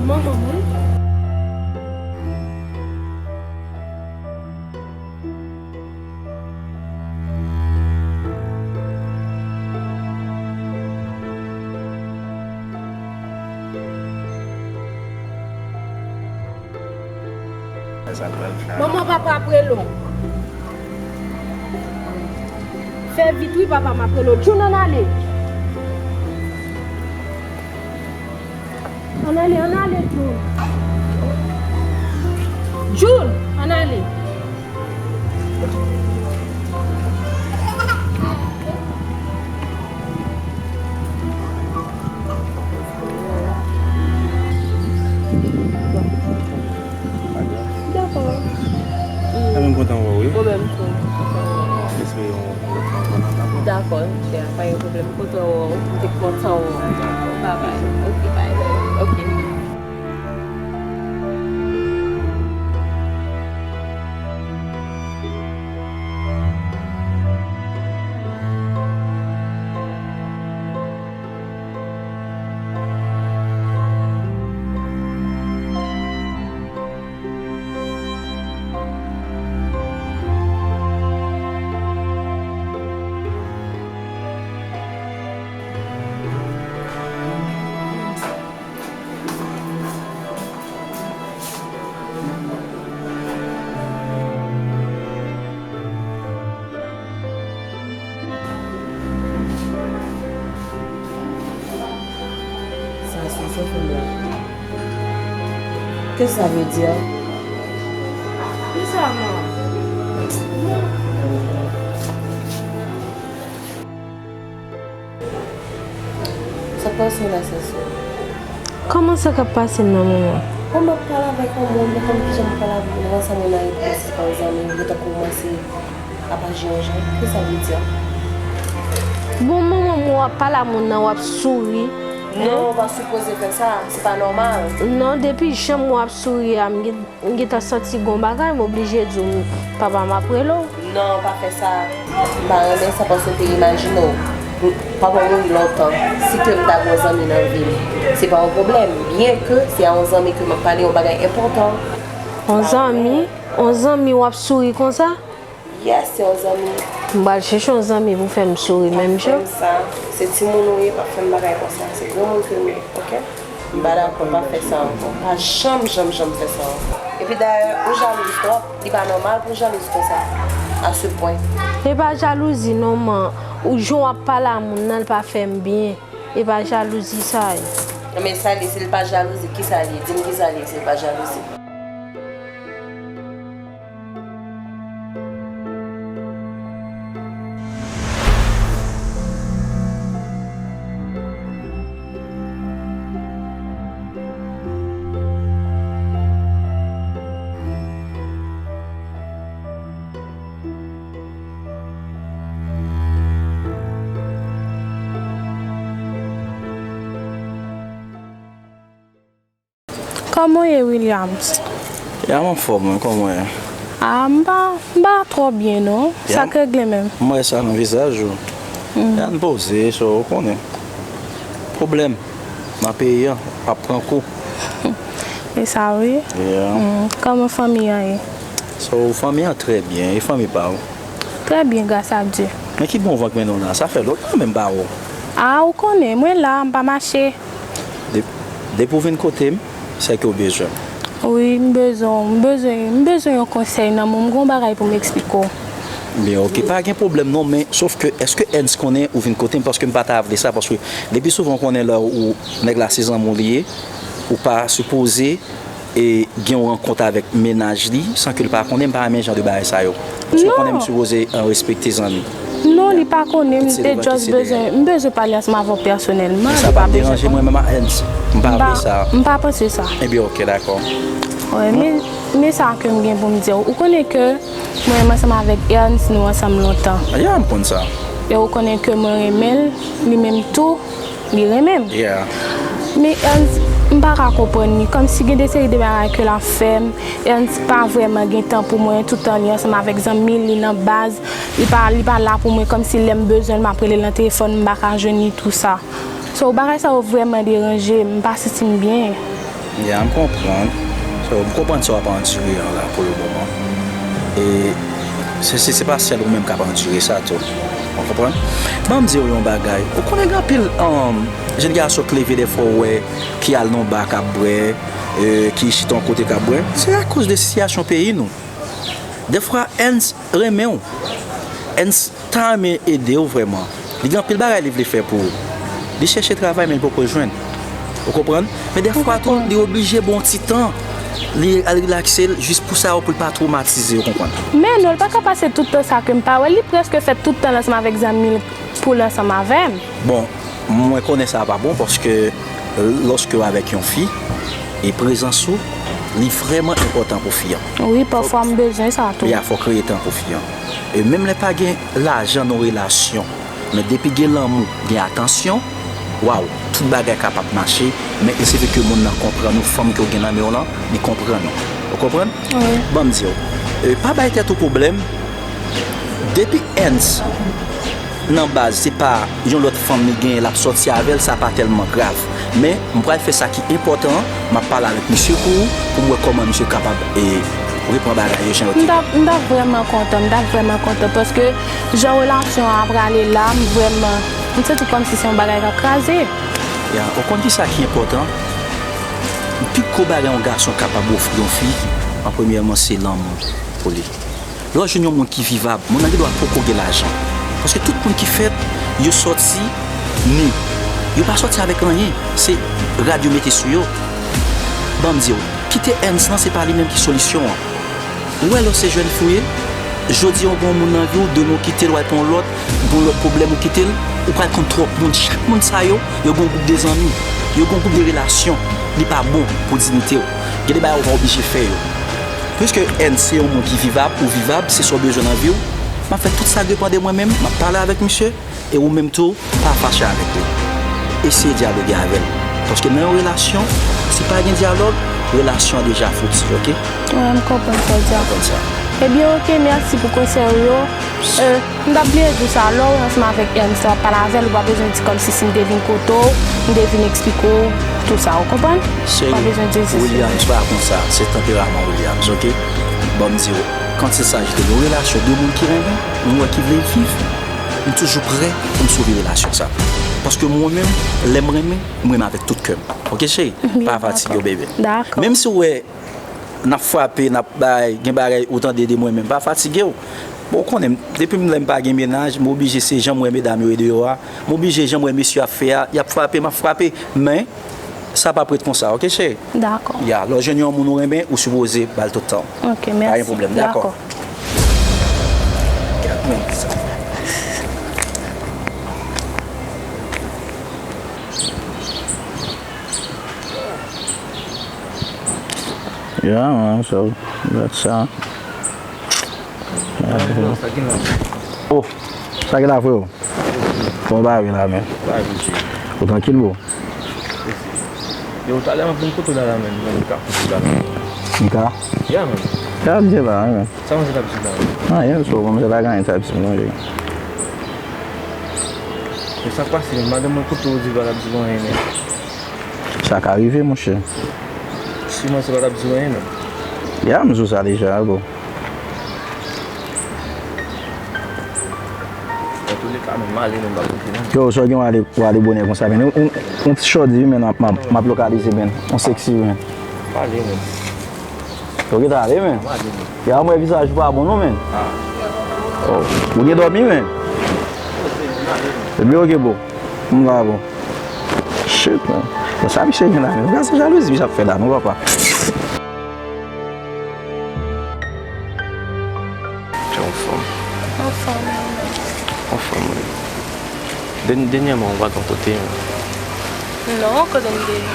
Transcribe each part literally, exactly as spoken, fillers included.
Manman moun. Manman, papa ap rele w. Fè vit wi, papa m ap rele w. Jun, ann ale. Ann ale, ann ale, Jun. Jun, ann ale. Dakò. Mwen menm kontan wè w, wi. Mwen menm tou, mwen kontan wè w. M espere yon lòt fwa ankò n ap wè. Dakò, chè, pa gen pwoblèm. M kontan wè w. M te kontan wè w. Dakò. Babay. Ok, bye. Ok. Sa se sou fim la. Kisa sa vle di a? Kisa, man? Sa k pase w la, Sèso? Kòman sa k ap pase m nan, manman? Bon, m ap pale avèk yon moun, m pa konn kijan m pale avèk ou, nan sa moun nan reprann si se pa yon zanmi, ou gentan kòmanse ap aji yon jan. Kisa w vle di a? Bon, manman, w ap pale a moun nan, w ap souri. Non, ou pa sipoze fè sa, se pa nòmal. Non, depi jan m wè w ap souri a, m gen M gentan santi gon bagay, m oblije di w, papa m ap rele w. Non, pa fè sa. M pa renmen sa paske m te imajine w. Papa w mouri lontan. Si ke m ta gen yon zanmi nan vi m, se pa yon pwoblèm. Byen ke se a yon zanmi ke m ap pale yon bagay enpòtan. Yon zanmi? Yon zanmi w ap souri konsa? Yes, se yon zanmi. M pral chèche yon zanmi pou fè m souri menm jan. Pa fè m sa. Se timoun ou ye, pa fè m bagay konsa. Se granmoun ke m ye, oke? M pa dakò, pa fè sa ankò. Pa janm, janm, janm fè sa ankò. Epi dayè, ou jalouz twòp. Li pa nòmal pou w jalouz konsa. À ce point. E pa jalouzi non, man. Ou jan w ap pale a moun nan, l pa fè m byen. E pa jalouzi sa ye. Non, men sa l ye, si l pa jalouzi, kisa l ye? Di m kisa l ye, si l pa jalouzi. Kòman w ye, Williams? Ya, m anfòm, wi, kòman w ye? A, m pa, m pa twò byen, non. Sa k regle menm? M wè sa nan vizaj ou. Ya, n poze, so, ou konnen. Pwoblèm nan peyi an ap pran kou. E sa, wi. Ya. Kòman fanmi an ye? So, fanmi an trè byen, e fanmi pa w? Trè byen, gras a Dye. Men ki bon van k mennen w la? Sa fè lontan menm m pa wè w. A, ou konnen, mwen la, m pa mache. De-, depi w vin kote m, se ke w bezwen m. Wi, m bezwen w, m bezwen, m bezwen yon konsèy nan men w, m gen yon bagay pou m eksplike w. Byen, oke, pa gen pwoblèm non, men sof ke, èske Ernst konnen ou vin kote m? Paske m pa ta vle sa, paske lepi souvan w konnen lè ou, nèg la se zanmi w li ye, ou pa sipoze e gen yon rankont avèk mennaj li san ke l pa konnen, m pa renmen jan de bagay sa yo. Paske w konnen m sipoze, eh, respekte zanmi. Non, li pa konnen, m te just bezwen, m bezwen pale ansanm avè w pèsonèlman, li pa bezwen konnen. Men sa p ap deranje mwen menm ak Ernst. M pa vle sa. M pa panse sa. Ebyen, oke, dakò. Wi, men, men sa ke m gen pou m di w. Ou konnen ke mwen menm ansanm avèk Ernst, nou ansanm lontan. Ya, m konn sa. E ou konnen ke mwen renmen l, li menm tou. Li renmen m. Yeah. Men Ernst, m pa ka konprann li. Kòmsi gen de seri de bagay ke l ap fè m. Ernst pa vrèman gen tan pou mwen. Tout tan li ansanm avèk zanmi l, li nan baz. Li pa, li pa la pou mwen. Kòmsi lè m bezwen l, m ap rele l nan telefòn, m pa ka jwenn li, tou sa. So, bagay sa yo vrèman deranje m. M pa santi m byen. Ya, m konprann. So, m konprann sa w ap andire an la pou le moman. E se, se, se pa sèl ou menm k ap andire sa tou. Ou konprann? Ban m di w yon bagay. Ou konnen gen anpil, um, jèn gason k leve dèfwa ou wè, ki al nan ba k ap bwè, e, ki chita yon kote k ap bwè. Se akoz de sitiyasyon peyi nou. Dèfwa, Ernst renmen w. Ernst ta renmen ede w vrèman. Li gen anpil bagay li vle fè pou ou. Li chèche travay, men li poko jwenn. Ou konprann? Men dèfwa tou, li oblije ba w yon ti tan. Li al rilakse l jis pou sa yo, pou l pa twomatize, ou konprann? Men non, li pa ka pase tout tan sa ke m pa wè l. Li prèske fè tout tan l ansanm avèk zanmi l pou l ansanm avè m. Bon, mwen konnen sa pa bon paske lòske w avèk yon fi, e prezans ou, li vrèman enpòtan pou fi an. Wi, pafwa m bezwen sa tou. Ya, fòk kreye tan pou fi an. E menm lè pa gen lajan nan relasyon, men depi gen lanmou, gen atansyon, waw, tout bagay kapab mache, men e se vre ke moun nan konprann ou, fanm ke w gen nan men w lan, li konprann ou. Ou konprann? Wi. Ban m di w, e, pa bay tèt ou pwoblèm. Depi Ernst nan baz, se pa yon lòt fanm li genyen, l ap sòti avè l, sa pa tèlman grav. Men, m pral fè sa ki enpòtan an, m ap pale avèk misye pou ou, pou m wè kòman misye kapab, e, reprann bagay yo jan yo te. M t ap, m t ap vrèman kontan, m t ap vrèman kontan, paske jan relasyon an ap prale la, m vrèman, m santi kòmsi se yon bagay k ap kraze. Ya, ou konn ki sa ki enpòtan? Pi gwo bagay yon gason kapab ofri yon fi, an premyèman, se lanmou pou li. Lè w jwenn yon moun ki vivab, moun nan gendwa poko gen lajan. Paske tout moun ki fèt, yo sòti ni. Yo pa sòti avèk anyen. Se rad yo mete sou yo. Ban m di w, kite Ernst lan, se pa li menm ki solisyon an. Ou wè lè w se jèn fi w ye, jodi a w gen yon moun nan vi w, demen w kite l, w al pran yon lòt, gen yon lòt pwoblèm ou kite l, ou pral konn twòp moun. Chak moun sa yo, yo gen yon gwoup de zanmi, yo gen yon gwoup de relasyon. Li pa bon pou diyite w. Gen de bagay ou pa oblije fè yo. Piske Ernst se yon moun ki vivab, ou vivab, se sa w bezwen nan vi w, m ap fè tout sa k depann de mwen menm, m ap pale avèk misye, e ou menm tou, pa fache avèk li. Eseye dyaloge avè l. Paske nan yon relasyon, si pa gen dyalòg, relasyon an deja fouti, oke? Wi, m konprann sa w di a. Konprann sa. Ebyen, oke, mèsi pou konsèy ou yo. E, m t ap bliye di w sa, lè w ansanm avèk Ernst, w ap pale avè l, ou pa bezwen di kòmsi si m te vin kote w, m te vin eksplike w tout sa, ou konprann? Ou pa bezwen di sa. Williams pa konsa, se tanperaman Williams, oke? Ban m di w, quand il s'agit de yon relasyon, de moun ki renmen, mwen ki vle viv, m toujou prè pou m sove relasyon sa. Paske mwen menm, lè m renmen, m renmen avèk tout kè m. Oke, cheri? Pa fatige w, bebe. Dakò. Menm si w wè n ap frape, n ap bay, gen bagay ou tande de mwen menm, pa fatige w. Bon, ou konnen, depi m, lè m pa gen mennaj, m oblije se jan m wè medam yo ye deyò a, m oblije jan m wè mesye ap fè a, y ap frape, m ap frape, men sa p ap ret konsa, oke, cheri? Dakò. Ya, lè w jwenn yon moun ou renmen, ou sipoze ba l tout tan w. Oke, mèsi. Pa gen pwoblèm, dakò? Dakò. Gad mwen sa. Ya, man, so, that's, uh, oh, sa gen la, freo? Bon, ba wi la, men. Ou trankil, bro? Yo, talè m ap vin kote w la, la, men, men, m ka kote w la, men. M ka? Ya, men. Ya, di la, men. Sa manje t ap di la? Anyen, so, bon, se la gen anyen t ap di, manje. Men sa k pase, men madanm mwen kote w di pa t ap di w anyen, men. Sa ka rive, monchè. Si mwen se pa t ap di w anyen, men. Ya, m di w sa deja, bro. Antouleka, men, m ale, men, m pa kote, non. Yo, sa w gen w ale, w ale bonè konsa, men. Yon, yon, yon ti chòdi, wi, men, m ap, m ap, m ap lokalize, men. Yon seksi, men. M ale, men. Yo, kite ale, men. Ya, mwen vizaj ou pa bon, non, men. Oh, ou gen dòmi, men. Ebyen, oke, bro. M la, bro. Shit, man. Bon, sa misye gen la, men. Gad se jalouzi misye ap fè la, non, papa. Anfòm. Anfòm, wi. Anfòm, wi. Dèn-, dènyèman, ou pa t yon kote, men. Non, kote m te ye?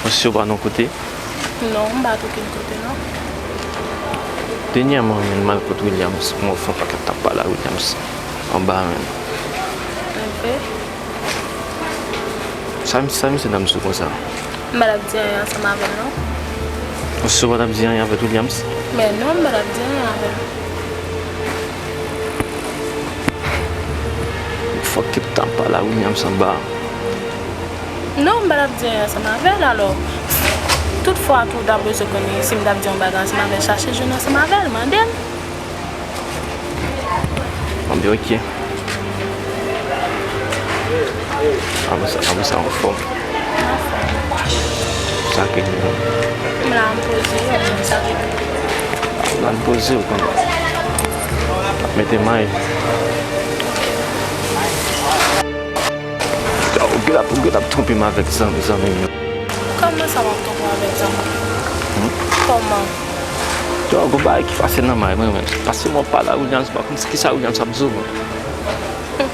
Mwen si ou pa t yon kote. Non, m pa t okenn kote, non. Dènyèman, men, m al kot Williams, mwen fè yon pakèt tan pale ak Williams anba, men. Anfen. Sa, sa misye t ap di w konsa? M pa t ap di anyen ansanm avè l, non. Ou si w pa t ap di anyen avèk Williams? Men non, m pa t ap di anyen avè l. Fòk ke m t ap pale ak Williams anba. Non, m pa t ap di anyen ansanm avè l, alò. Tout fwa tou w ta bezwen konnen si m t ap di yon bagay ansanm avè l, chache jwenn ansanm avè l, mande m. Bon, byen, ok. Apre sa, apre sa, anfòm. Sa ke nou. M la, m poze, m sa ke. La, m poze, ou konnen. Mete may. Ou gen ap, ou gen ap twonpe m avèk zanmi, zanmi m yo. Kòman sa w ap twonpe w avèk zanmi m? Hmm? Kòman? Yo, gon bagay ki pase nan may mwen, men. Pase mwen pale a Williams, pa konn si kisa Williams ap di w, men. Hmm.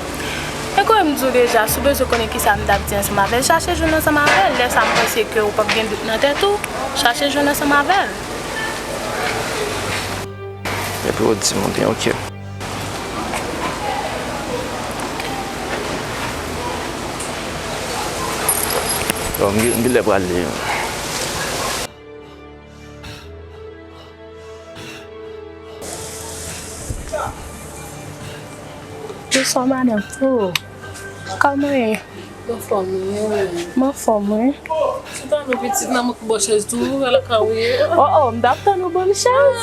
E kòm m di w deja, si w bezwen konnen kisa m t ap di ansanm avè l, chache jwenn ansanm avè l. Lè sa, m panse ke w p ap gen dout nan tèt ou. Chache jwenn ansanm avè l. Epi w di m, byen, ok. Bon, m gen, m gen lè prale. Bonswa, madanm. Oh, kòman w ye? Mwen anfòm, wi. Mwen anfòm, wi. Ou pa nou pitit, nan mwen ki bò chèz tou, ala ka ou ye. Oh, oh, m t ap tann ou ban m chèz.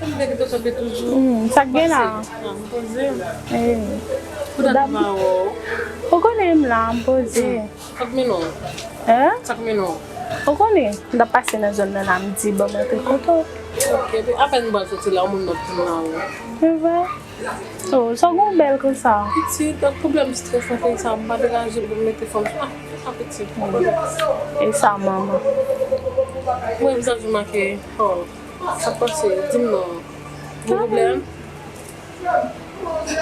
Ah, m te kite kanpe toujou. Hmm, sa k gen la? Ah, m poze. Eh. Ou ta di m a wè w. Ou konnen m la, m poze. Sa k mennen w? Hein? Sa k mennen w? Ou konnen, m t ap pase nan zòn nan la, m di, ban m antre kote w. Ok, epi apèn m pral soti la, yon moun nan ap tann la, wi. Se vre? Oh, sa w gen w bèl konsa? Pitit, ak pwoblèm estrès nan peyi sa, m pa degaje pou m mete fanm sou. Ah, fè sa pitit. E sa, manman? Mwen vizaj ou make. Oh, sa k pase? Di m non. Gen pwoblèm?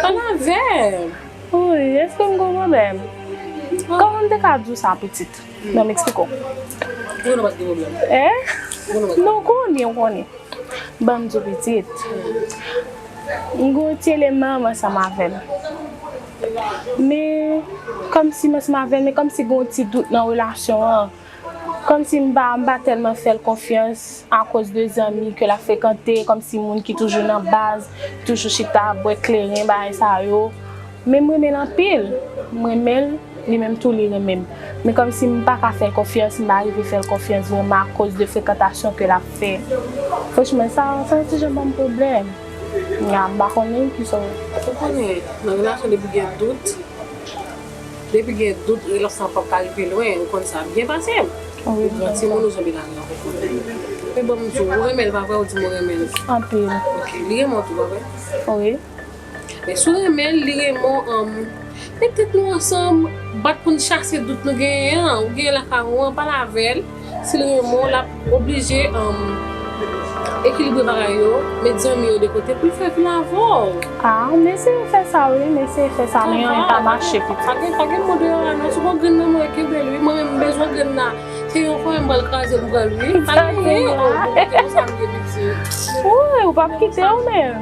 Pale avè m. Wi, èske m gen pwoblèm? Kòman m te ka di w sa, pitit? Ban m eksplike w. Ou konnen w pa t gen pwoblèm? Eh? Ou konnen w pa t gen pwoblèm? Non, w konnen, w konnen. Ban m di w, pitit. M gen yon ti eleman ansanm avè l. Men, kòmsi m ansanm avè l, men kòmsi gen yon ti dout nan relasyon an. Kòmsi m pa, m pa tèlman fè l konfyans akoz de zanmi ke l ap frekante, kòmsi moun ki toujou nan baz, toujou chita ap bwè kleren, bagay sa yo. Men m renmen l anpil. M renmen l, li menm tou li renmen m. Men kòmsi m pa ka fè l konfyans, m pa rive fè l konfyans vrèman akoz de frekantasyon ke l ap fè. Franchman, sa, sa yon ti jan ban m pwoblèm. Nya, m pa konnen kisa w. Ou konnen, nan relasyon depi gen dout, depi gen dout, relasyon an p ap ka rive lwen, ou konn sa byen pase. Wi, m konn sa. Ou pran timoun ou janbe lari an, ou konnen. Men ban m di w, ou renmen l, pa vre? Ou di m ou renmen l. Anpil. Ok, li renmen w tou, pa vre? Wi. Men si w renmen l, li renmen w, ann, met tèt nou ansanm, bat pou n chase dout nou genyen an. Ou genyen lakay ou an, pale avè l. Si l renmen w, l ap oblije, ann, ekilibre bagay yo, met zanmi yo de kote pou l fè vi l avè w. Ah, m eseye fè sa, wi, m eseye fè sa, men anyen pa mache, pitit. Pa gen, pa gen mo deyò a non, si w gon grenn nan mwen, kenbe l, wi, mwen menm m bezwen grenn nan. Se yon fwa m pral kraze l, m pral, wi. Pa gen anyen, oh, bon, se konsa m ye, pitit. Wi, ou p ap kite w menm.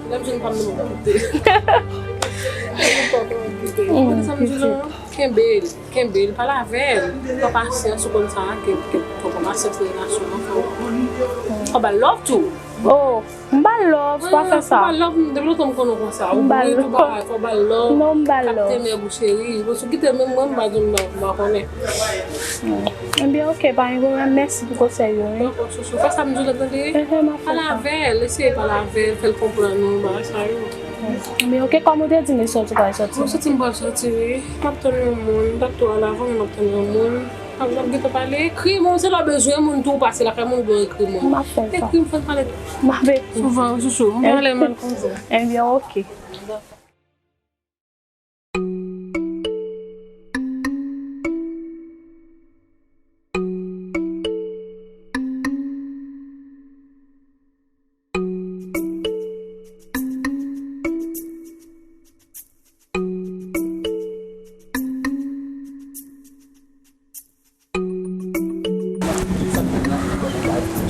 Lè m jwenn pa m nan mwen kite. Lè m jwenn pa m nan mwen kite. Ou konn sa m di w la? Kenbe l, kenbe l, pale avè l. Pran pasyans, ou konn sa, ke, ke, ke pran pasyans nan relasyon an, fò, fò ba l love tou. Oh, m ba l love, pa fè sa. Fò ba l love, depi lontan m konnen w konsa. Ou boure tou bagay, fò ba l love. Non, m ba l love. Kapte nèg ou cheri. Bon, si w kite l menm mwen, m pa di w love, m pa konnen. Ebyen, ok, pa gen pwoblèm. Mèsi pou konsèy yo, wi. Dakò, chouchou. Fè sa m di w la, tande? Ehe, m ap fè sa. Pale avè l, eseye pale avè l, fè l konprann ou, bagay sa yo. Ebyen, ok, kòm ou te di m e sòti, ou pral sòti? Mwen sòti, m pral sòti, wi. M ap tann yon moun, m t ap tou al avan, men m ap tann yon moun. M ap, m ap gentan pale. Ekri m, se lè w bezwen moun tou, ou pase lakay moun, ou ekri moun. M ap fè sa. Ekri m, fè n pale. M ap ekri. Souvan, wi, chouchou. M pale mal konsa. Ebyen, ok.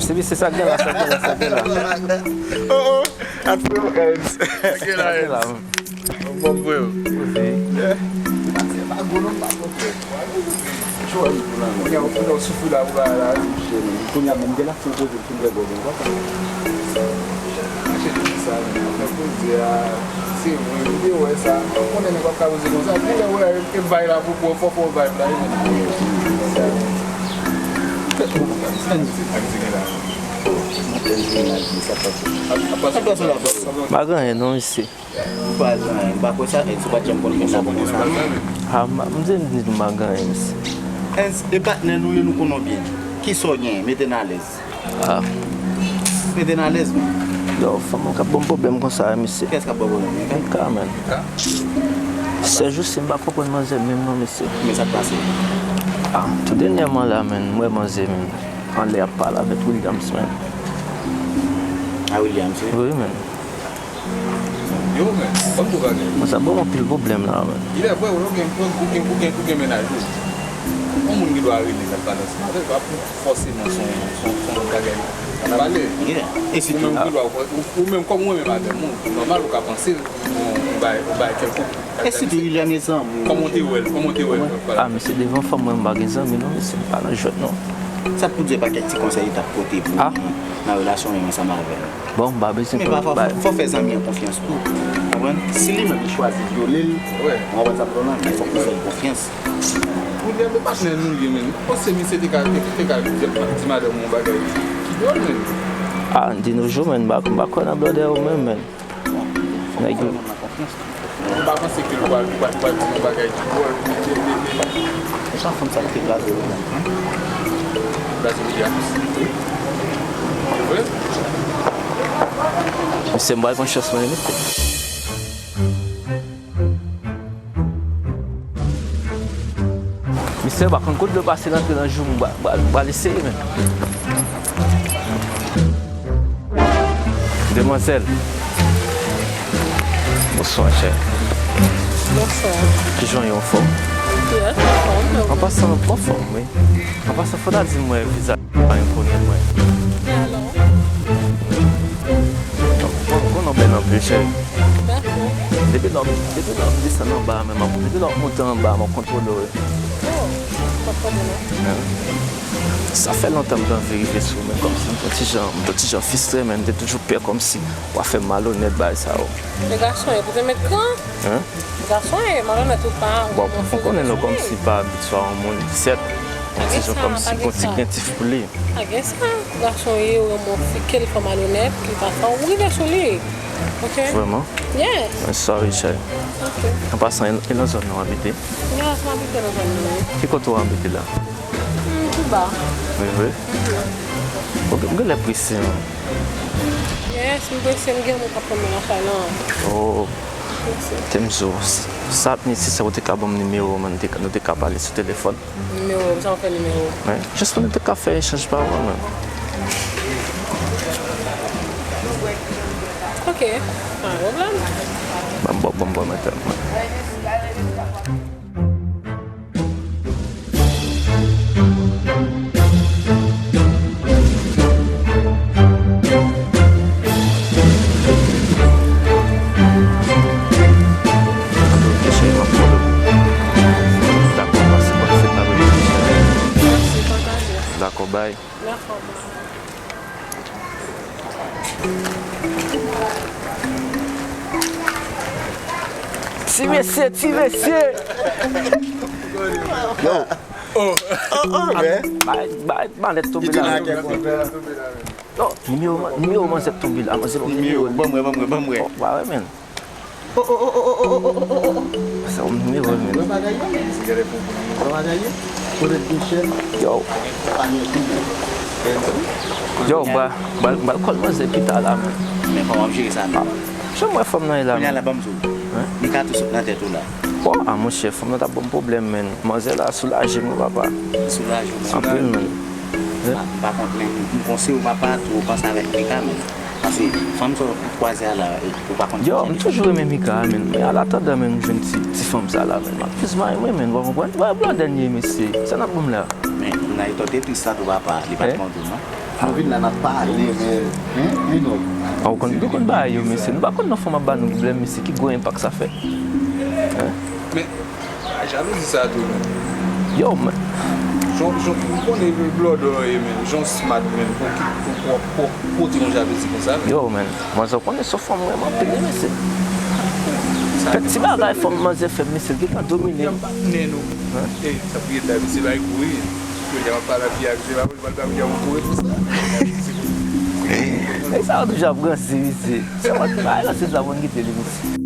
Se, se sa k gen la, sa k gen la, sa k gen la. Oh, oh, kat fre yo, guys. Sa k gen la, sa k gen la. Bon, bro. Kounye a, ou fè w soufri la, ou la, la, wi. Kounye a, menm gen la, fè w poze. Tout bèl bò gen konsa. Mache di sa, men, apre poze a, se vre, m te wè sa. Ou konnen nèg p ap ka poze konsa. Pi lè w wè e vibe la pou pran fò, fò vibe la, e menm. Sa k pase la, bòs? M pa gen anyen non, mesye. Ou pa gen anyen, m pa kwè sa, Èd, si w pa t janm konn moun sa pou konsa. A, m, m di, m di nou m pa gen anyen, mesye. Èd, e patnè nou ye, nou konnen w byen. Kisa w genyen? Mete n alèz. Ah. Mete n alèz, man. Yo, fanm nan k ap ban m pwoblèm konsa, mesye. Kiyès k ap ba w pwoblèm? Mika, man. Mika? Sèjousi, m pa konprann manzè menm non, mesye. Men sa k pase? Ah, tou dènyèman la, man, m wè manzè, man, anlè ap pale avèk Williams, man. A, Williams, wi? Wi, man. Yo, man, ban m di w bagay. Mwen sa ban m anpil pwoblèm la, man. Il est vrai, ou gen, ou gen, ou gen, ou gen mennaj ou. Yon moun gen dwa rele l ap pale ansanm avè l, pa pou fòseman se yon, se yon, se yon bagay. Pale. Yeah. E si ou menm gen dwa, ou, ou menm kòm ou renmen madanm ou, nòmal ou ka panse l yon, yon bagay, yon bagay kèlkonk. E sitou li renmen zanmi w. Kòman w te wè l? Kòman w te wè l? Vwala. Ah, mesye, devan fanm mwen, m pa gen zanmi non, mesye, m pa nan jwèt non. Sa pou di e pakèt ti konsèy li t ap pote pou li nan relasyon li ansanm avè l. Bon, m pa bezwen. Men pafwa, fò, fò fè zanmi an konfyans tou. Konprann? Si li menm li chwazi vyole l, ou konprann sa m di w lan, men fòk ou fè l konfyans. Pwoblèm de patnè nou ye, men. Ou panse misye te ka, te, te ka di, di madanm ou yon bagay ki dwòl, men? Ah, de nos jours, men, m pa, m pa kwè nan blòdè yo menm, men. Nèg yo. M pa panse ke l pral, pral, pral di yon bagay ki dwòl. E, e, e, e. E pa fanm sa ki te blaze ou menm? Blaze Williams. Wi. Vre? Mesye, m pral pran chans mwen, mesye. Mesye, pa konn kote dlo pase l antre nan jou m, m pral, m pral eseye, men. Demwazèl. Bonswa, chè. Bonswa. Kijan w ye, anfòm? Yes, anfòm. An pasan, anfòm, wi. An pasan, fò w ta di m wè vizaj pa enpone mwen. E alò? Bon, bon, non, bèl anpil, chè. Dakò. Depi lè w, depi lè w desann anba a, men m ap, depi lè w monte anba a, m ap kontwole w. Oh, pa pwoblèm non. Sa fè lontan m t anvi rive sou ou, men kòmsi m t on ti jan, m t on ti jan fristre, men m te toujou pè kòmsi w a fè m malonèt, bagay sa yo. Men gason, e pou te met kan? Hein? Gason, e malonèt ou pa, ou bon, ou konnen nou kòmsi pa abitye a yon moun, sèt, yon ti jan kòmsi gon ti krentif pou li. Pa gen sa. Gason ye, ou renmen yon fi, ke l fè w malonèt, li pa fè w, ou rive sou li. Ok? Vrèman? Yeah. I'm sorry, chè. Ok. An pasan, e, e nan zòn nan w abite? Yes, m abite nan zòn nan, wi. Ki kote w abite la? Hmm, tou ba. Wi, vre? Mhm. Ou gen, ou genlè prese, non? Yes, m prese, m gen moun k ap tann mwen lakay lan. Oh. M prese. Te m di w, s-, sa ap nesesè ou te ka ban m nimewo w, man, nou te ka, nou te ka pale sou telefòn. Nimewo, sa w fè nimewo? Wi, jis pou nou te ka fè echanj pawòl, man. Ok, pa gen pwoblèm. Ban m ba w, ban m ba w mèt la. Dakò, pase bòn fèt la, bebe. Mèsi, pataje. Dakò, bay. Dakò, bay. Ti mesye, ti mesye. Yo. Oh, oh, men. Bay, bay, malèt tonbe la. Yo, nimewo, nimewo manzè tonbe la, manzè pa gen nimewo. Ban mwen, ban mwen, ban mwen. Oh, ba wè, men. Oh, oh, oh. Sa yon nimewo, men. Wè bagay yo, men. Wè bagay yo. Kote l te chè? Yo. Yo, ba, ba, ba, kòl manzè pita la, men. Men kòman w ap jere sa, men? Jan m wè fanm nan ye la, men. Kounye a la, ban m di w. Hein? Li ka tou sot nan tèt ou la. Bon, a monchè, fanm nan t ap ban m pwoblèm, men. Manzè la soulaje m, wi, papa. Soulaje w, men. Anpil, men. M pa, m pa kont, men m konseye w, papa, tou panse avèk Mika, men. Paske fanm sa w kwaze a la, e, ou pa konn. Yo, m toujou renmen Mika, men. Men an atandan, men, m jwenn ti, ti fanm sa la, men. M ap jis mare mwen, men, ou konprann? Wè, blòdè n ye, mesye. Sa n ap ban m la? Men, Nayito te tris sa tou, papa. Li pa t kontan, non? Nou vin la, n ap pale, men. Hein? Hein, non? A, ou konn, nou konn bagay yo, mesye. Nou pa konn non fanm ap ba nou pwoblèm, mesye. Ki gwo enpak sa fè? Hein? Men, jalouzi sa tou, men. Yo, men. Jan, jan, ou konnen blòdè w ye, men. Jan w smart, men. Pou ki, pou, pou, pou, pou pote yon jalouzi konsa, men. Yo, men. Manzè, ou konnen se yon fanm m renmen anpil, wi, mesye. Kèk ti bagay fanm manzè fè m, mesye, l gentan domine m. Patnè nou. Hein? E, sa pou ye la, mesye, bay kouri. Kounye a w ap pale anpil ak Jewal, w ap pale ak Jewal, ou kouri pou sa. Nèg sa yo toujou ap ranse, mesye. Se mwen ki pa ranse sa pou n kite li, mesye.